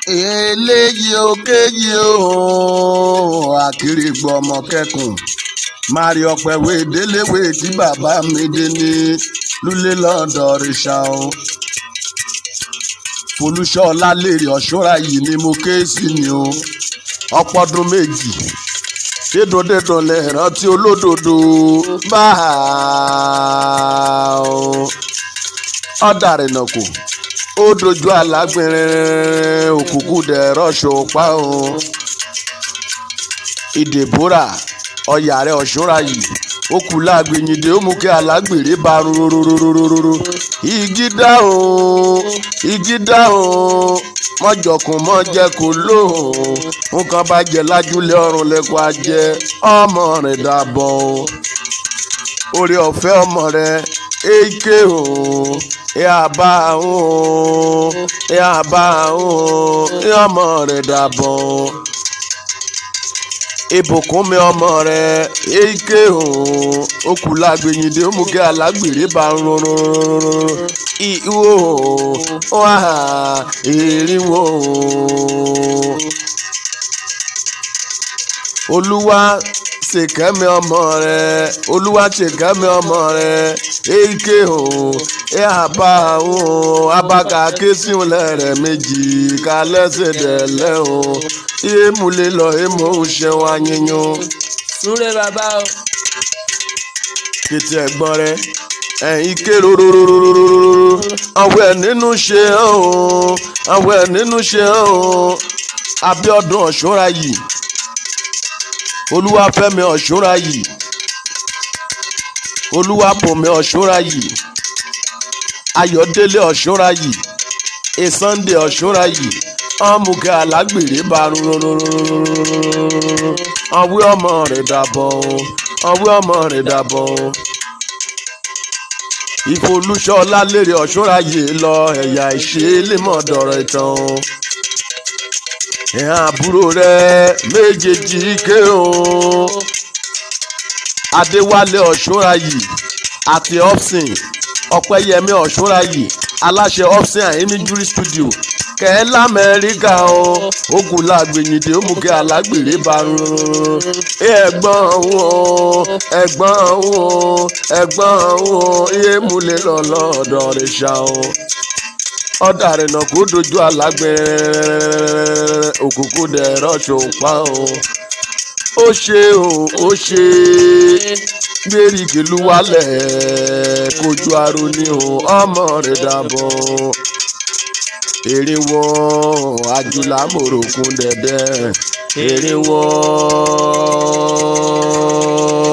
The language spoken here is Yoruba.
Eléyìí ó kéyìí ó àkèrègbọ ọmọ kẹkùn mari ọpẹwé déléwé tí bàbá mi dé ní lulẹ lọ́dọ̀ rìṣà o. Folúṣọlá lèrè ọ̀ṣúnra yìí ni mo ké sí ni o. Ọ̀pọ̀dún méjì dídùn dídùn lè rántí olódodo bá o. Ọ̀dàrìnàkò ó dojú alágbèrè òkùnkùn dẹ̀rọ̀ ṣòpá o. Ìdìbòrà ọ̀yà rẹ̀ ọ̀ṣúnra yìí ó kú lágbèyìndé ó mú kí alágbèrè bá rúrúrúrúrúrú. Igi dá o, igi dá o, mọ́jọkùn mọ́jẹ kò lóhùn nǹkan bá jẹ lájúlé ọ̀run lẹ́kọ̀ọ́ ajẹ́ ọmọ rẹ̀ dàbọ̀ o. Orí ọ̀fẹ́ ọmọ rẹ̀ èké o, ẹ àbá o, ẹ àbá o, ọmọ rẹ̀ dàbọ̀ o. Ìbùkún mi ọmọ rẹ̀ èké o, ó kú lágbèyìndé ó mú kí alágbèrè bá rúnrúnrún ìwò wà èrìwò. Olúwa ṣèkẹ́mi ọmọ rẹ̀, olúwa ṣèkẹ́mi ọmọ rẹ̀ èké o, ẹ àbá o, abaka ké sílẹ̀ rẹ̀ méjì kálẹ́sẹ̀ dẹ̀lẹ́ o, èmúlẹ̀ lọ èmú ṣẹ̀wọ̀n ayinyan. Súnre bàbá o. Kété ẹ̀gbọ́n rẹ̀ ẹ̀yìn ké rorororororo àwẹ̀ nínú ṣe hàn o, àwẹ̀ nínú ṣe hàn o. Abíọ́dún Ọ̀ṣúnráyì, Olúwafẹ́mi Ọ̀ṣúnráyì, Olúwabùnmi Ọ̀ṣúnráyì, Ayọ̀délé Ọ̀ṣúnráyì, Sunday Ọ̀ṣúnráyì, ọmùkẹ́ alágbèrè bá rúrúrúrúrúrú ọwọ́ ọmọ rẹ̀ dàbọ̀ ọwọ́ ọmọ rẹ̀ dàbọ̀. Ìfolúṣọlá lèrè Ọ̀ṣúnráyè lọ ẹ̀yà ìṣelémọ̀dọ̀rọ̀ ìtàn ìhàn àbúrò rẹ̀ méjèèjì ké o. Adéwálé Ọ̀ṣúnráyì àti Hobson Ọ̀pẹ́yẹmí Ọ̀ṣúnráyì, aláṣẹ Hobson and Imagery Studio kẹ́ẹ́ lamẹ́ríkà o, ogun làgbèyìndé ó mú kí alágbèrè bá rún. Ẹ̀gbọ́n wọn, ẹ̀gbọ́n wọn, ẹ̀gbọ́n wọn, iye múlẹ̀ lọ́lọ́dọ̀ rẹ̀ ṣá o. Ọ̀dàrìnà kò dojú alágbèrè òkùnkùn dẹ̀rọ̀ ṣòpá o. Ó ṣe o, ó ṣe gbéríkìlú wálẹ̀ kojú aró ní o, ọmọ rẹ̀ dàbọ̀. Èrìwọ̀ àjùlá mòròkun dẹ̀dẹ̀, èrìwọ̀.